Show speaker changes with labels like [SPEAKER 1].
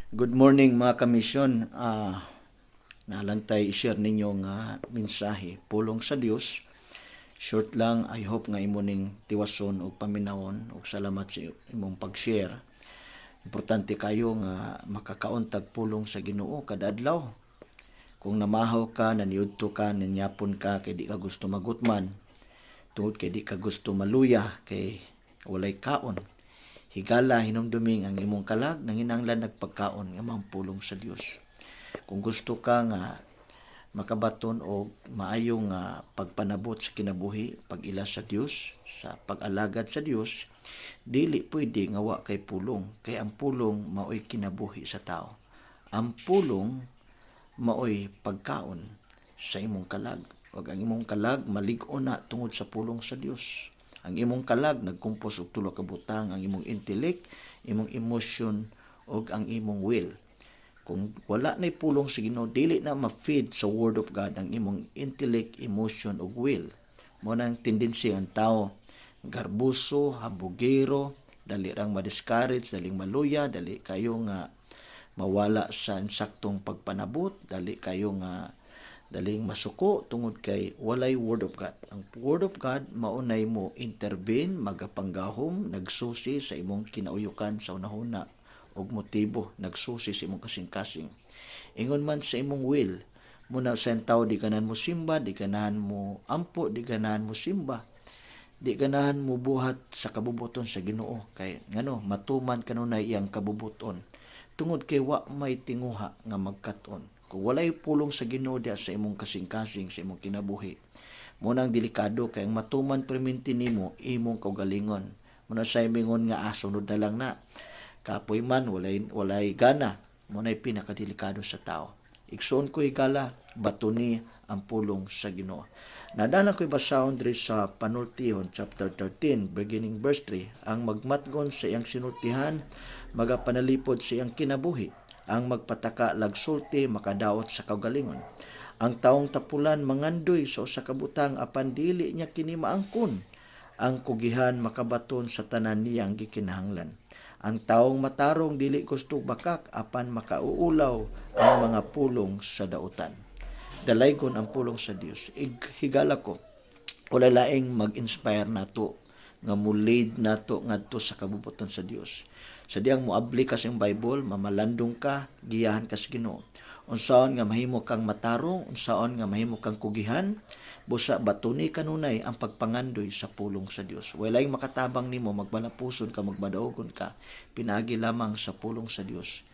[SPEAKER 1] Good morning, mga kamisyon. Naa lang tay i-share ninyo nga mensahe, pulong sa Dios. Short lang, I hope nga imo ning tiwason og paminawon, ug salamat sa imong pag-share. Importante kayo nga makakaon tag pulong sa Ginoo kada adlaw. Kung namahaw ka, naniudto ka, ninyapon ka kay di ka gusto magutman, tungod kay di ka gusto maluya kay walay kaon. Higala, hinumduming ang imong kalag nanginahanglan nagpagkaon nga maong pulong sa Dios. Kung gusto ka nga makabaton og maayong nga pagpanabot sa kinabuhi, pag-ila sa Dios, sa pag-alagad sa Dios, dili pwede nga wa kay pulong, kay ang pulong maoy kinabuhi sa tao. Ang pulong maoy pagkaon sa imong kalag. Ug ang imong kalag malig-on na tungod sa pulong sa Dios. Ang imong kalag nagkumpos og tulo ka butang: ang imong intellect, imong emotion ug ang imong will. Kung wala nay pulong sa Ginoo, dili na ma-feed sa Word of God ang imong intellect, emotion ug will. Mao nang tendency ang tao garbuso, hambugero, dali rang ma-discourage, daling maluya, dali kayo nga mawala sa insaktong pagpanabot, dali kayo nga daling masuko tungod kay walay Word of God. Ang Word of God maunay mo intervene, magapanggahom, nagsusi sa imong kinauyukan sa unahuna ug motibo, nagsusi sa imong kasing-kasing. Ingon man sa imong will, muna sa tao di ganahan mo simba, di ganahan mo ampo, di ganahan mo simba, di ganahan mo buhat sa kabubuton sa Ginoo, kay ngano matuman kanunay iyang kabubuton tungod kay wa may tinguha nga magkat-on. Kung walay pulong sa Ginoo diha sa imong kasing-kasing, sa imong kinabuhi, mo nang delikado kay ang matuman perminti nimo imong kaugalingon. Mo na sa mingon nga, "Ah, sunod na lang na. Kapoy man, walay gana." Mo na'y pinakadelikado sa tao. Igsoon ko, higala, batuni ang pulong sa Ginoo. Nadalan ko'y basahon diri sa Panultihon chapter 13 beginning verse 3: "Ang magmatgon sa iyang sinultihan magapanalipod sa iyang kinabuhi. Ang magpataka lagsulti makadaot sa kaugalingon. Ang taong tapulan mangandoy sa usa ka butang, apan dili niya kini maangkon. Ang kugihan makabaton sa tanan niyang gikinahanglan. Ang taong matarong dili gusto bakak, apan makauulaw ang mga pulong sa dautan." Dalaygon ang pulong sa Dios. Higala ko, wala laing mag-inspire nato nga mo-lead nato ngadto sa kabubuton sa Dios. Sa diyang moabli ka sa iyong Bible, mamalandong ka, giyahan ka sa Ginoo. Unsaon nga mahimo kang matarong, unsaon nga mahimo kang kugihan, busa batuni kanunay ang pagpangandoy sa pulong sa Dios. Walay makatabang nimo, magbalapuson ka, magbadaogon ka, pinaagi lamang sa pulong sa Dios.